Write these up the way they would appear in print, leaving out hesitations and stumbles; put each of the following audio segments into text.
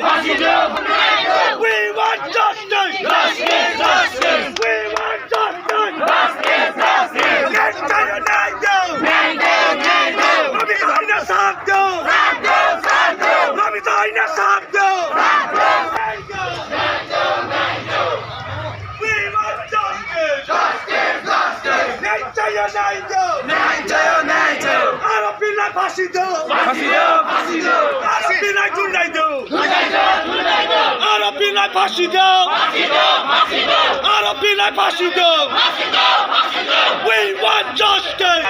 ফাঁসি দাও We want justice We want justice Namit আইনা সাথ দাও নমিত আইনা সাথ দাও We want justice ন্যায় চাই আরোপিরা ফাঁসি দাও আরোপিরা জুলাই দাও আরোপিরা ফাঁসি দাও আরোপিরা ফাঁসি দাও We want justice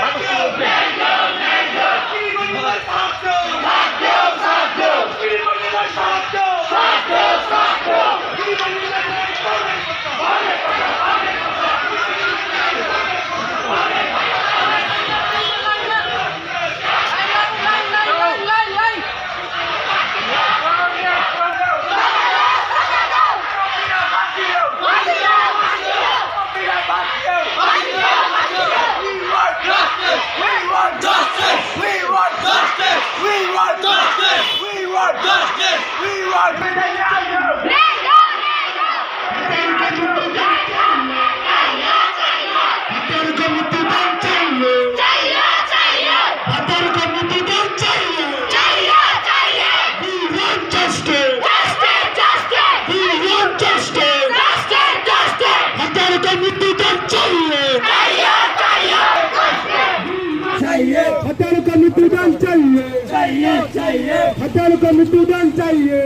हत्यारों का मृत्युदंड चाहिए हत्यारों का मृत्युदंड चाहिए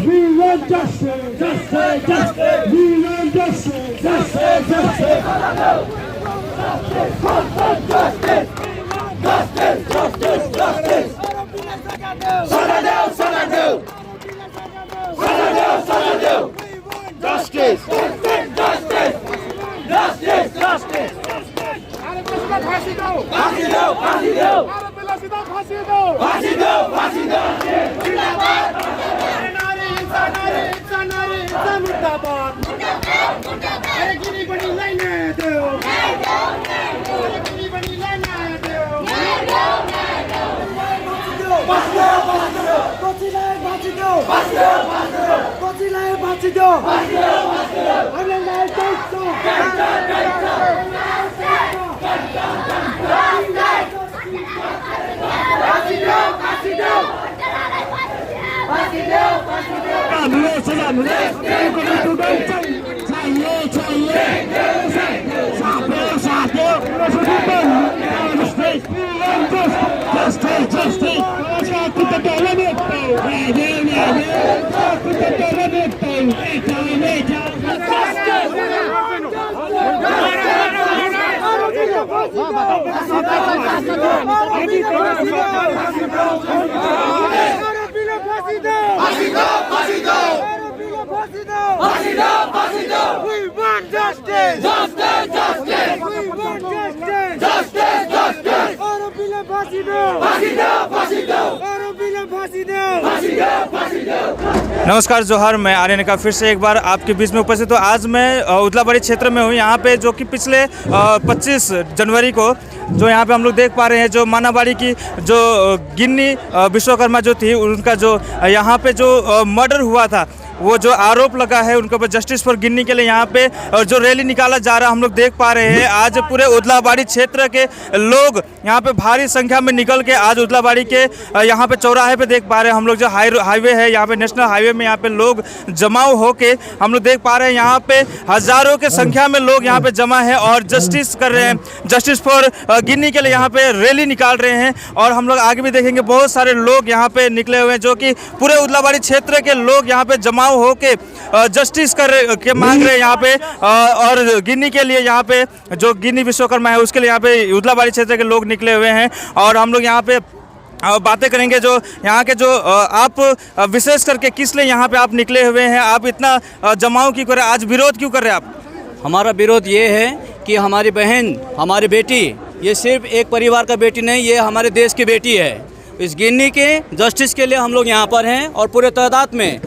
We want justice We want justice नमस्कार जोहार, मैं आर्यन का फिर से एक बार आपके बीच में उपस्थित हूँ। आज मैं उदलाबाड़ी क्षेत्र में हूँ, यहाँ पे जो कि पिछले 25 जनवरी को जो यहाँ पे हम लोग देख पा रहे हैं, जो मानाबाड़ी की जो गिन्नी विश्वकर्मा जो थी, उनका जो यहाँ पे जो मर्डर हुआ था, वो जो आरोप लगा है उनके ऊपर जस्टिस फॉर गिन्नी के लिए यहाँ पे जो रैली निकाला जा रहा है हम लोग देख पा रहे हैं। आज पूरे उदलाबाड़ी क्षेत्र के लोग यहाँ पे भारी संख्या में निकल के आज उदलाबाड़ी के यहाँ पे चौराहे पे देख पा रहे हैं हम लोग, जो हाईवे है यहाँ पे नेशनल हाईवे में यहाँ पे लोग जमाव होके हम लोग देख पा रहे हैं। यहाँ पे हजारों के संख्या में लोग यहाँ पे जमा है और जस्टिस कर रहे हैं, जस्टिस फॉर गिन्नी के लिए यहाँ पे रैली निकाल रहे हैं। और हम लोग आगे भी देखेंगे, बहुत सारे लोग यहाँ पे निकले हुए हैं, जो कि पूरे उदलाबाड़ी क्षेत्र के लोग यहाँ पे जमा होके जस्टिस के मांग रहे हैं यहाँ पे। और गिन्नी के लिए यहाँ पे जो गिन्नी विश्वकर्मा है उसके लिए यहाँ पे उदलाबाड़ी क्षेत्र के लोग निकले हुए हैं। और हम लोग यहाँ पे बातें करेंगे जो यहाँ के जो आप विशेष करके किस लिए यहाँ पे आप निकले हुए हैं, आप इतना जमाव क्यों कर रहे हैं, आज विरोध क्यों कर रहे हैं आप? हमारा विरोध ये है कि हमारी बहन, हमारी बेटी, ये सिर्फ एक परिवार का बेटी नहीं, ये हमारे देश की बेटी है। इस गिन्नी के जस्टिस के लिए हम लोग यहाँ पर हैं और पूरे तादाद में,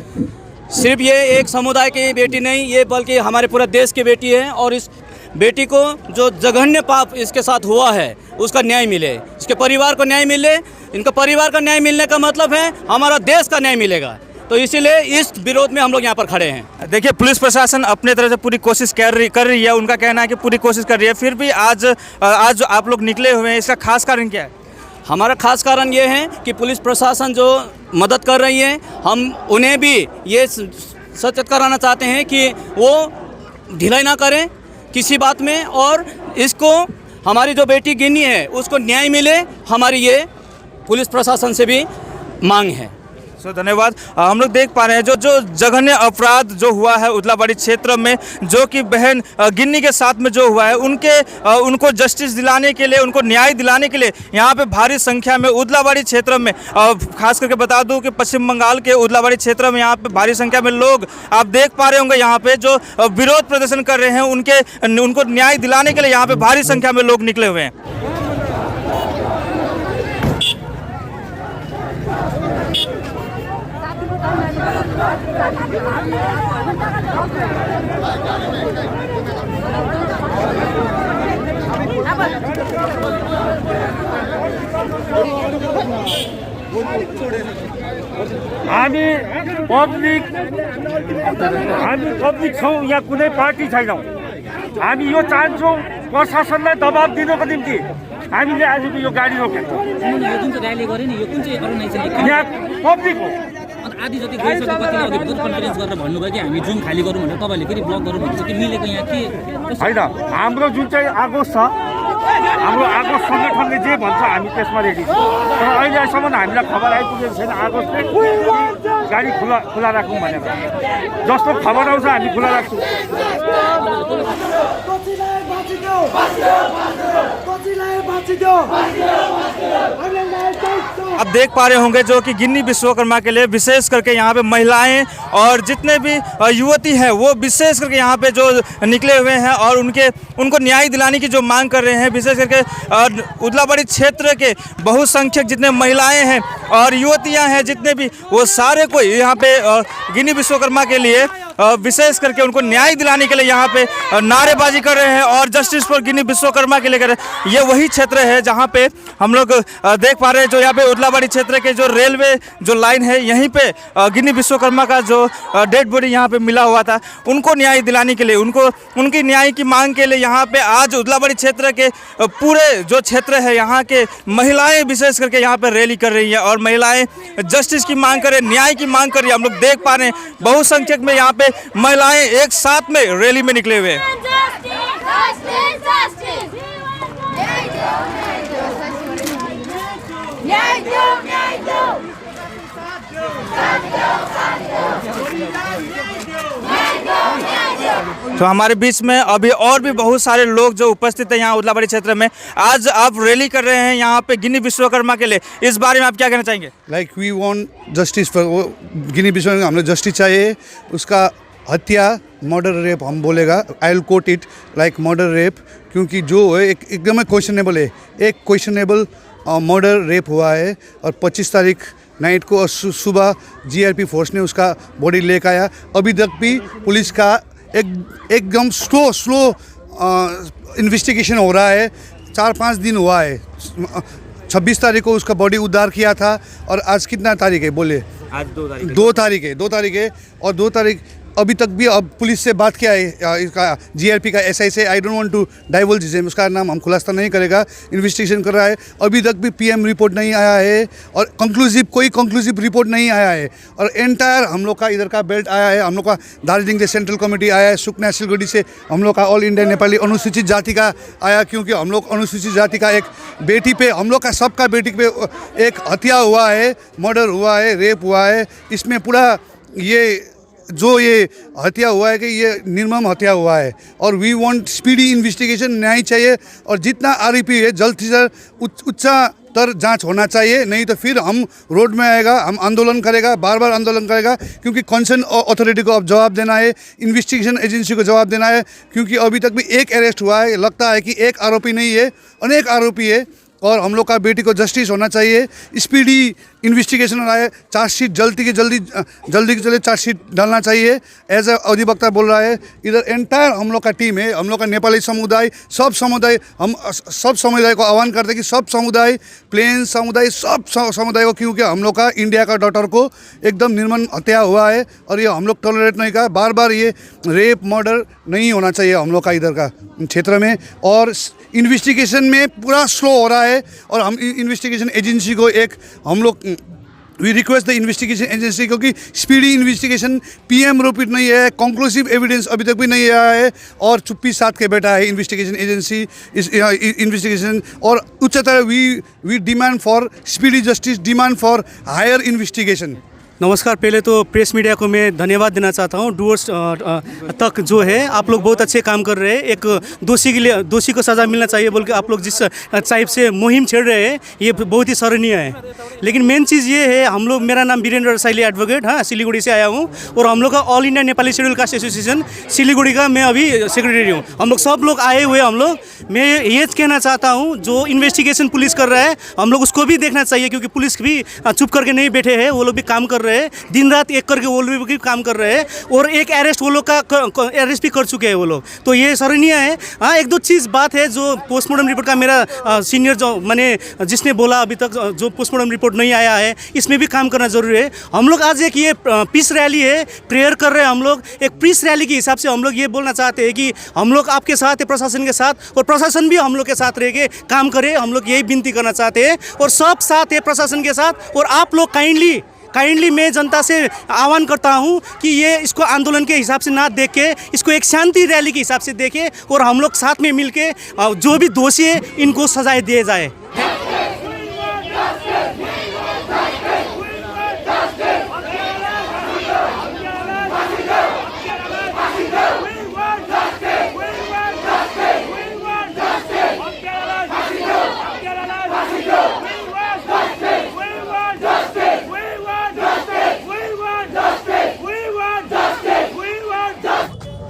सिर्फ ये एक समुदाय की बेटी नहीं, ये बल्कि हमारे पूरे देश की बेटी है। और इस बेटी को जो जघन्य पाप इसके साथ हुआ है उसका न्याय मिले, इसके परिवार को न्याय मिले। इनका परिवार का न्याय मिलने का मतलब है हमारा देश का न्याय मिलेगा। तो इसीलिए इस विरोध में हम लोग यहाँ पर खड़े हैं। देखिए, पुलिस प्रशासन अपने तरफ से पूरी कोशिश कर रही है। उनका कहना है कि पूरी कोशिश कर रही है, फिर भी आज जो आप लोग निकले हुए हैं, इसका खास कारण क्या है? हमारा खास कारण ये है कि पुलिस प्रशासन जो मदद कर रही है, हम उन्हें भी ये सचेत कराना चाहते हैं कि वो ढिलाई ना करें किसी बात में, और इसको हमारी जो बेटी गिनी है उसको न्याय मिले, हमारी ये पुलिस प्रशासन से भी मांग है। धन्यवाद। हम लोग देख पा रहे हैं जो जघन्य अपराध जो हुआ है उदलाबाड़ी क्षेत्र में, जो कि बहन गिन्नी के साथ में जो हुआ है, उनको जस्टिस दिलाने के लिए, उनको न्याय दिलाने के लिए यहाँ पे भारी संख्या में उदलाबाड़ी क्षेत्र में, खास करके बता दूं कि पश्चिम बंगाल के उदलाबाड़ी क्षेत्र में यहाँ पे भारी संख्या में लोग आप देख पा रहे होंगे यहाँ पे जो विरोध प्रदर्शन कर रहे हैं, उनको न्याय दिलाने के लिए यहाँ पे भारी संख्या में लोग निकले हुए हैं। हामी पब्लिक छौँ, यहाँ कुनै पार्टी छैनौँ। हामी यो चाहन्छौँ प्रशासनलाई दबाब दिनको निम्ति हामीले आजको यो गाडी रोकेको। जुन चाहिँ र्याली गरे नि, यो कुन चाहिँ अर्गनाइजेसनले? यहाँ पब्लिक हो। आधी जति गइसकेपछि अघि प्रेस कन्फरेन्स गरेर भन्नुभयो कि हामी जुन खाली गरौँ भनेर, तपाईँले फेरि ब्लक गरौँ भनेको कि मिलेको यहाँ के होइन? हाम्रो जुन चाहिँ आगोश छ, हाम्रो आगोश सङ्गठनले जे भन्छ हामी त्यसमा रेडी छौँ। तर अहिलेसम्म हामीलाई खबर आइपुगेको छैन आगोशले गाडी खुला राखौँ भनेर। जस्तो खबर आउँछ हामी खुला राख्छौँ। आप देख पा रहे होंगे जो कि गिन्नी विश्वकर्मा के लिए विशेष करके यहाँ पे महिलाएं और जितने भी युवती हैं वो विशेष करके यहाँ पे जो निकले हुए हैं और उनको न्याय दिलाने की जो मांग कर रहे हैं। विशेष करके उदलाबाड़ी क्षेत्र के बहुसंख्यक जितने महिलाएं हैं और युवतियां हैं जितने भी, वो सारे कोई यहाँ पे गिन्नी विश्वकर्मा के लिए विशेष करके उनको न्याय दिलाने के लिए यहाँ पे नारेबाजी कर रहे हैं और जस्टिस फॉर गिन्नी विश्वकर्मा के लिए कर रहे हैं। ये वही क्षेत्र है जहाँ पे हम लोग देख पा रहे हैं जो यहाँ पे उदलाबाड़ी क्षेत्र के जो रेलवे जो लाइन है, यहीं पे गिन्नी विश्वकर्मा का जो डेड बॉडी यहाँ पे मिला हुआ था, उनको न्याय दिलाने के लिए, उनकी न्याय की मांग के लिए यहाँ पे आज उदलाबाड़ी क्षेत्र के पूरे जो क्षेत्र है यहाँ के महिलाएं विशेष करके यहाँ पे रैली कर रही हैं और महिलाएं जस्टिस की मांग कर रही है, न्याय की मांग कर रही है। हम लोग देख पा रहे हैं बहुसंख्यक में यहाँ पे महिलाएं एक साथ में रैली में निकले हुए हैं। तो हमारे बीच में अभी और भी बहुत सारे लोग जो उपस्थित हैं यहाँ उदलाबाड़ी क्षेत्र में। आज आप रैली कर रहे हैं यहाँ पे गिन्नी विश्वकर्मा के लिए, इस बारे में आप क्या कहना चाहेंगे? Like we want justice for Ginni Vishwakarma. हमें जस्टिस चाहिए, उसका हत्या मर्डर रेप हम बोलेगा, I will quote it like murder rape, क्योंकि जो है एकदम क्वेश्चनेबल है। एक क्वेश्चनेबल मर्डर रेप हुआ है और 25 तारीख नाइट को और सुबह जीआरपी फोर्स ने उसका बॉडी लेकर आया। अभी तक भी पुलिस का एकदम स्लो इन्वेस्टिगेशन हो रहा है। 4-5 दिन हुआ है। 26 तारीख को उसका बॉडी उद्धार किया था और आज कितना तारीख है बोले? आज 2 तारीख है और 2 तारीख अभी तक भी अब पुलिस से बात किया है इसका जीआरपी का एसआई से। I don't want to divulge him, उसका नाम हम खुलासा नहीं करेगा। इन्वेस्टिगेशन कर रहा है, अभी तक भी पीएम रिपोर्ट नहीं आया है और कोई कंक्लूसिव रिपोर्ट नहीं आया है। और एंटायर हम लोग का इधर का बेल्ट आया है, हम लोग का दार्जिलिंग से सेंट्रल कमेटी आया है, सुकना सिलगढ़ी से हम लोग का ऑल इंडिया नेपाली अनुसूचित जाति का आया, क्योंकि हम लोग अनुसूचित जाति का एक बेटी पे, हम लोग का सबका बेटी पे एक हत्या हुआ है, मर्डर हुआ है, रेप हुआ है। इसमें पूरा ये हत्या हुआ है कि ये निर्मम हत्या हुआ है और वी वांट स्पीडी इन्वेस्टिगेशन, न्याय चाहिए और जितना आरोपी है जल्द से जल्द उच्चतर जांच होना चाहिए। नहीं तो फिर हम रोड में आएगा, हम आंदोलन करेगा, बार आंदोलन करेगा, क्योंकि कंसर्न अथॉरिटी को अब जवाब देना है, इन्वेस्टिगेशन एजेंसी को जवाब देना है। क्योंकि अभी तक भी एक अरेस्ट हुआ है, लगता है कि एक आरोपी नहीं है, अनेक आरोपी है। और हम लोग का बेटी को जस्टिस होना चाहिए। स्पीडी इन्वेस्टिगेशन आए, चार्जशीट जल्दी के जल्दी चार्जशीट डालना चाहिए। एज ए अधिवक्ता बोल रहा है, इधर एंटायर हम लोग का टीम है, हम लोग का नेपाली समुदाय, सब समुदाय को आह्वान करते हैं कि सब समुदाय, प्लेन समुदाय, सब समुदाय को, क्योंकि हम लोग का इंडिया का डॉटर को एकदम निर्मम हत्या हुआ है और ये हम लोग टॉलरेट नहीं कर। बार बार ये रेप मर्डर नहीं होना चाहिए हम लोग का इधर का क्षेत्र में। और इन्वेस्टिगेशन में पूरा स्लो हो रहा है और हम इन्वेस्टिगेशन एजेंसी को हम लोग we request the investigation agency, क्योंकि स्पीडी इन्वेस्टिगेशन पीएम रिपोर्ट नहीं है, कंक्लूसिव एविडेंस अभी तक भी नहीं आया है और चुप्पी साध के बैठा है इन्वेस्टिगेशन एजेंसी इस इन्वेस्टिगेशन। और उच्चतर we demand for speedy justice, demand for higher investigation. नमस्कार। पहले तो प्रेस मीडिया को मैं धन्यवाद देना चाहता हूँ। डूअर्स तक जो है आप लोग बहुत अच्छे काम कर रहे हैं। एक दोषी को सज़ा मिलना चाहिए बोल के आप लोग जिस टाइप से मुहिम छेड़ रहे हैं ये बहुत ही सराहनीय है। लेकिन मेन चीज़ ये है, हम लोग, मेरा नाम वीरेंद्र रसाइली एडवोकेट, हाँ, सिलीगुड़ी से आया हूँ और हम लोग का all India Nepali schedule caste association Siliguri का मैं अभी सेक्रेटरी हूँ। हम लोग सब लोग आए हुए मैं ये कहना चाहता हूँ, जो इन्वेस्टिगेशन पुलिस कर रहा है हम लोग उसको भी देखना चाहिए, क्योंकि पुलिस भी चुप करके नहीं बैठे हैं, वो लोग भी काम कर रहे हैं, दिन रात एक करके वो लोग भी काम कर रहे हैं और एक अरेस्ट वो लोग का अरेस्ट भी कर चुके हैं वो लोग, तो ये सराहनीय है। हाँ, एक दो चीज़ बात है जो पोस्टमार्टम रिपोर्ट का मेरा सीनियर जो जिसने बोला अभी तक जो पोस्टमार्टम रिपोर्ट नहीं आया है, इसमें भी काम करना जरूरी है। हम लोग आज एक ये पीस रैली है, प्रेयर कर रहे हैं हम लोग, एक पीस रैली के हिसाब से हम लोग ये बोलना चाहते हैं कि हम लोग आपके साथ है, प्रशासन के साथ, और प्रशासन भी हम लोग के साथ रह के काम करे। हम लोग यही विनती करना चाहते हैं और सब साथ है प्रशासन के साथ। और आप लोग काइंडली मैं जनता से आह्वान करता हूं कि ये इसको आंदोलन के हिसाब से ना देख के इसको एक शांति रैली के हिसाब से देखें और हम लोग साथ में मिलके जो भी दोषी है इनको सजाएं दिए जाए।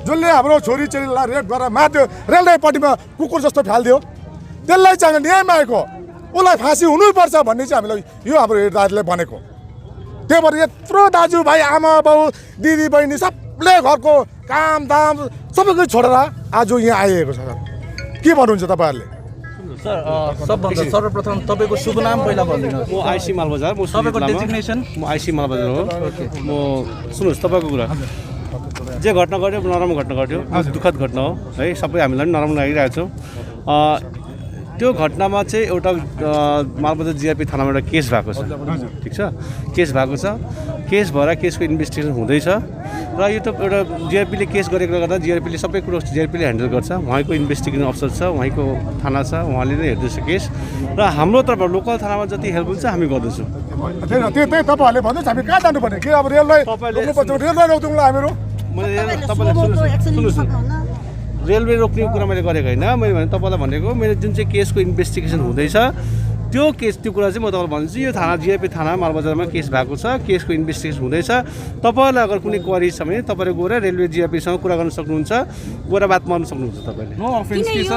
जसले हाम्रो छोरी चेलीलाई रेप गरेर माथि रेलवेपट्टिमा कुकुर जस्तो फालिदियो, त्यसलाई चाहिँ न्याय मागेको, उसलाई फाँसी हुनुपर्छ भन्ने चाहिँ हामीलाई यो हाम्रो दाजुले भनेको। त्यही भएर यत्रो दाजुभाइ, आमा बाउ, दिदी बहिनी सबले घरको काम दाम सबै कुछ छोडेर आज यहाँ आइएको छ। के भन्नुहुन्छ तपाईँहरूले? सर, सबभन्दा सर्वप्रथम तपाईँको शुभ नाम पहिला भनिदिनुहोस्। म आइसी मालबजार, तपाईँको डेजिग्नेसन? म आइसी मालबजार हो। म सुन्नुहोस्, तपाईँको कुरा जे घटना घट्यो नराम्रो घटना घट्यो, दुःखद घटना हो है, सबै हामीलाई पनि नराम्रो लागिरहेको छ। त्यो घटनामा चाहिँ एउटा मालबजार जिआरपी थानामा एउटा केस भएको छ, ठिक छ, केस भएको छ। केस भएर केसको इन्भेस्टिगेसन हुँदैछ र यो त एउटा जिआरपीले केस गरेकोले गर्दा जिआरपीले सबै कुरो जिआरपीले ह्यान्डल गर्छ। उहाँको इन्भेस्टिगेसन अफिसर छ, उहाँको थाना छ, उहाँले नै हेर्दैछ केस। र हाम्रो तर्फबाट लोकल थानामा जति हेल्प हुन्छ हामी गर्दैछौँ। त्यही तपाईँहरूले भन्नुहोस्, हामी कहाँ जानुपर्ने? के अब रेललाई रोक्नुलाई हामीहरू रेलवे रोक्ने कुरा मैले गरेको होइन। मैले भने तपाईँलाई भनेको, मैले जुन चाहिँ केसको इन्भेस्टिगेसन हुँदैछ त्यो कुरा चाहिँ म तपाईँलाई भन्छु। यो थाना जिआरपी थाना मालबजारमा केस भएको छ, केसको इन्भेस्टिगेसन हुँदैछ। तपाईँलाई अगर कुनै क्वारी छ भने तपाईँले गएर रेलवे जिआरपीसँग कुरा गर्न सक्नुहुन्छ, गएर बात मार्न सक्नुहुन्छ तपाईँले। नो अफेन्स के छ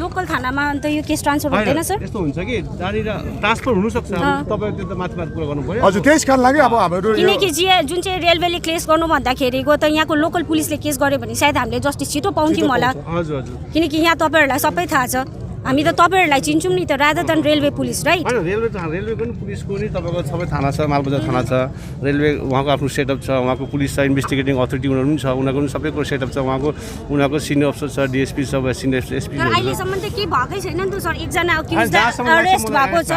लोकल थानामा अन्त यो केस ट्रान्सफर हुँदैन सर? यस्तो हुन्छ कि जहाँनिर ट्रान्सफर हुनसक्छ, तपाईँले त्यो त माथि कुरा गर्नु पऱ्यो। हजुर, त्यस कारण लागि अब हाम्रो किनकि जुन चाहिँ रेलवेले केस गर्नु भन्दाखेरिको त यहाँको लोकल पुलिसले केस गर्यो भने सायद हामीले जस्टिस छिटो पाउँथ्यौँ होला। हजुर हजुर, किनकि यहाँ तपाईँहरूलाई सबै थाहा छ, हामी त तपाईँहरूलाई चिन्छौँ नि त, rather than railway police, right? होइन, रेलवेको पनि पुलिसको नि तपाईँको सबै थाना छ, मालबजार थाना छ, रेलवे उहाँको आफ्नो सेटअप छ, उहाँको पुलिस छ, इन्भेस्टिगेटिङ अथोरिटी उनीहरू पनि छ, उनीहरूको पनि सबै कुरो सेटअप छ, उनीहरूको सिनियर अफिसर छ, डिएसपी छ, सिनियर एसपी। अहिलेसम्म त केही भएकै छैन नि त सर। एकजना अरेस्ट भएको छ,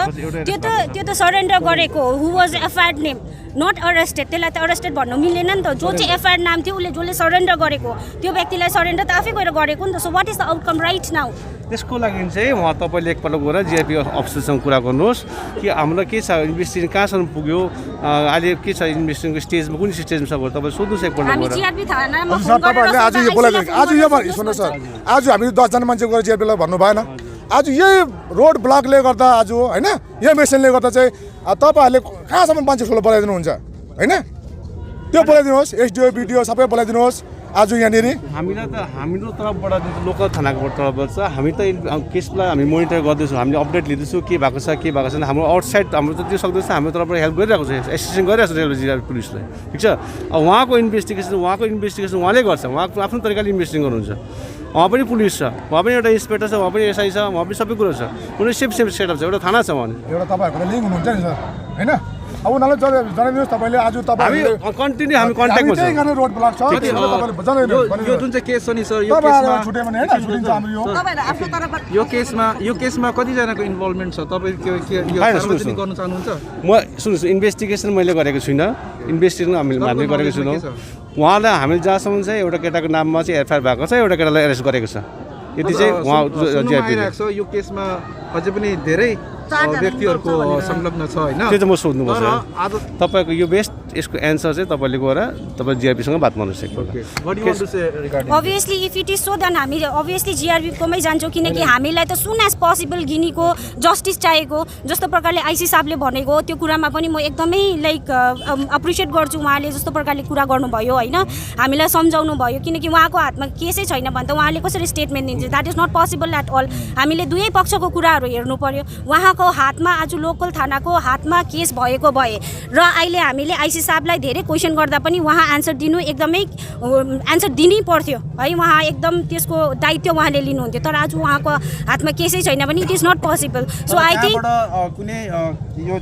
त्यो त सरेन्डर गरेको, who was FIR name, not arrested. त्यसलाई त अरेस्टेड भन्नु मिलेन नि त। जो चाहिँ एफआइआर नाम थियो उसले जसले सरेन्डर गरेको त्यो व्यक्तिलाई सरेन्डर त आफै गएर गरेको नि त। So what is the outcome right now? त्यसको लागि चाहिँ उहाँ तपाईँले एकपल्ट गएर जिआरपी अफिसरसँग कुरा गर्नुहोस् कि हाम्रो के छ, इन्भेस्टिगेसन कहाँसम्म पुग्यो, अहिले के छ, इन्भेस्टिगेसनको स्टेजमा कुन स्टेजमा छ भनेर तपाईँ सोध्नुहोस् एकपल्ट गएर। तपाईँहरूले आज यो बोलाइदिनु, आज यो सुन्नुहोस् सर, आज हामी 10जना मान्छे गएर जिआरपीलाई भन्नु भएन। आज यही रोड ब्लकले गर्दा आज होइन, यो मेसिनले गर्दा चाहिँ तपाईँहरूले कहाँसम्म मान्छे ठुलो बोलाइदिनुहुन्छ होइन? त्यो बोलाइदिनुहोस्, एसडिओ बिडिओ सबै बोलाइदिनुहोस्। आज यहाँनिर हामीलाई त हाम्रो तर्फबाट जुन लोकल थानाको तर्फबाट छ हामी त केसलाई हामी मोनिटर गर्दैछौँ हामीले अपडेट लिँदैछौँ के भएको छ के भएको छैन हाम्रो आउटसाइड हाम्रो त त्यो सक्दैछ हाम्रो तर्फबाट हेल्प गरिरहेको छ एसिस्टेन्ट गरिरहेको छ रेलवे जिल्ला पुलिसलाई ठिक छ अब उहाँको इन्भेस्टिगेसन उहाँले गर्छ उहाँको आफ्नो तरिकाले इन्भेस्टिगेसन गर्नुहुन्छ उहाँ पनि पुलिस छ उहाँ पनि एउटा इन्सपेक्टर छ उहाँ पनि एसआई छ उहाँ पनि सबै कुरो छ उनीहरू सेफ सेटअप छ एउटा थाना छ उहाँ एउटा तपाईँहरूको लिङ्क हुनुहुन्छ नि सर होइन अब उनीहरूलाई जनाइदिनुहोस् तपाईँले आज हामी कन्टिन्यू हामी कन्ट्याक्टमा छौँ त्यही रोड ब्लक छ यो जुन चाहिँ केस छ नि सर छुट्यो भने होइन छुट्टिन्छ हाम्रो यो केसमा कतिजनाको इन्भल्भमेन्ट छ तपाईँ यो सार्वजनिक गर्न चाहनुहुन्छ म सुन्नुहोस् इन्भेस्टिगेसन मैले गरेको छुइनँ इन्भेस्टिगेसन हामीले गरेको छुइनौँ उहाँलाई हामीले जहाँसम्म चाहिँ एउटा केटाको नाममा चाहिँ एफआइआर भएको छ एउटा केटालाई एरेस्ट गरेको छ यति चाहिँ उहाँ यो केसमा अझै पनि धेरै व्यक्तिहरूको संलग्न छ होइन त्यो चाहिँ म सोध्नुपर्छ तपाईँको यो बेस्ट यसको एन्सर चाहिँ तपाईँले गएर तपाईँ जिआरपीसँग बात गर्नुहोस् एकपल्ट obviously if it is so then हामी अभियसली जिआरपीकोमै जान्छौँ किनकि हामीलाई त सुन एज पोसिबल गिनीको जस्टिस चाहिएको जस्तो प्रकारले आइसी साहबले भनेको त्यो कुरामा पनि म एकदमै लाइक एप्रिसिएट गर्छु उहाँले जस्तो प्रकारले कुरा गर्नुभयो होइन हामीलाई सम्झाउनु भयो किनकि उहाँको हातमा केसै छैन भने त उहाँले कसरी स्टेटमेन्ट दिन्छ that is not possible at all हामीले दुवै पक्षको कुराहरू हेर्नु पर्यो उहाँको हातमा आज लोकल थानाको हातमा केस भएको भए र अहिले हामीले आइसी साहबलाई धेरै क्वेसन गर्दा पनि उहाँ एन्सर दिनु एकदमै एन्सर दिनै पर्थ्यो है उहाँ एकदम त्यसको दायित्व उहाँले लिनुहुन्थ्यो तर आज उहाँको हातमा केसै छैन भने it is not possible so I think कुनै यो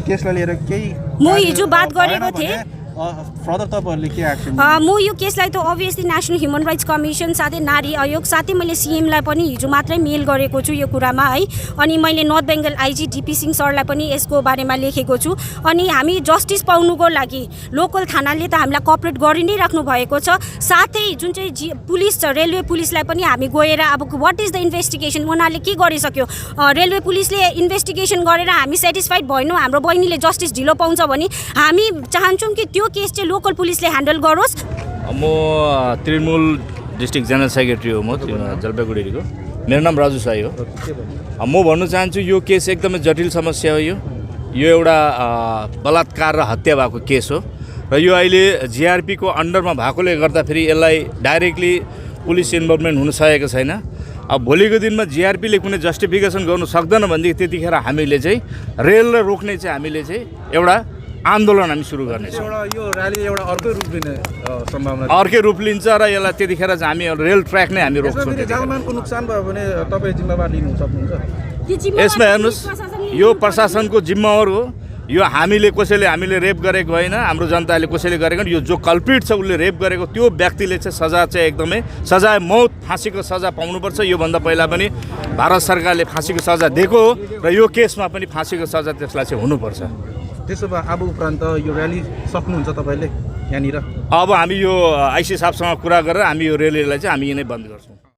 केसलाई लिएर केही म हिजो बात गरेको थिएँ फर्दर तपाईँहरूले के एक्सन म यो केसलाई त obviously national human rights commission साथै नारी आयोग साथै मैले सिएमलाई पनि हिजो मात्रै मेल गरेको छु यो कुरामा है अनि मैले north Bengal IG DP Singh सरलाई पनि यसको बारेमा लेखेको छु अनि हामी जस्टिस पाउनुको लागि लोकल थानाले त हामीलाई कोअपरेट गरि नै राख्नु भएको छ साथै जुन चाहिँ पुलिस छ रेलवे पुलिसलाई पनि हामी गएर अब वाट इज द इन्भेस्टिगेसन उनीहरूले के गरिसक्यो रेलवे पुलिसले इन्भेस्टिगेसन गरेर हामी सेटिस्फाइड भएनौँ हाम्रो बहिनीले जस्टिस ढिलो पाउँछ भने हामी चाहन्छौँ कि त्यो केस चाहिँ लोकल पुलिसले ह्यान्डल गरोस् म तृणमूल डिस्ट्रिक्ट जेनरल सेक्रेटरी हो म जलपाइगुडीको मेरो नाम राजु साई हो म भन्न चाहन्छु यो केस एकदमै जटिल समस्या हो यो एउटा बलात्कार र हत्या भएको केस हो र यो अहिले जिआरपीको अन्डरमा भएकोले गर्दाखेरि यसलाई डाइरेक्टली पुलिस इन्भल्भमेन्ट हुन सकेको छैन अब भोलिको दिनमा जिआरपीले कुनै जस्टिफिकेसन गर्नु सक्दैन भनेदेखि त्यतिखेर हामीले चाहिँ रेललाई रोक्ने चाहिँ हामीले चाहिँ एउटा आन्दोलन हामी सुरु गर्नेछौँ यो र्याली एउटा अर्कै रूप लिने सम्भावना अर्कै रूप लिन्छ र यसलाई त्यतिखेर चाहिँ हामी रेल ट्र्याक नै हामी रोक्छौँ जालमानको नोक्सान भयो भने तपाईँ जिम्मेवार लिनु सक्नुहुन्छ यसमा हेर्नुहोस् यो प्रशासनको जिम्मेवार हो यो हामीले रेप गरेको होइन हाम्रो जनताले कसैले गरेको यो जो कल्पिट छ उसले रेप गरेको त्यो व्यक्तिले चाहिँ सजाय चाहिँ एकदमै सजाय मौत फाँसीको सजाय पाउनुपर्छ योभन्दा पहिला पनि भारत सरकारले फाँसीको सजाय दिएको हो र यो केसमा पनि फाँसीको सजाय त्यसलाई चाहिँ हुनुपर्छ त्यसो भए अब उपरान्त यो र्याली सक्नुहुन्छ तपाईँले यहाँनिर अब हामी यो आइसी साहबसँग कुरा गरेर हामी यो रेलीलाई चाहिँ हामी यिनै बन्द गर्छौँ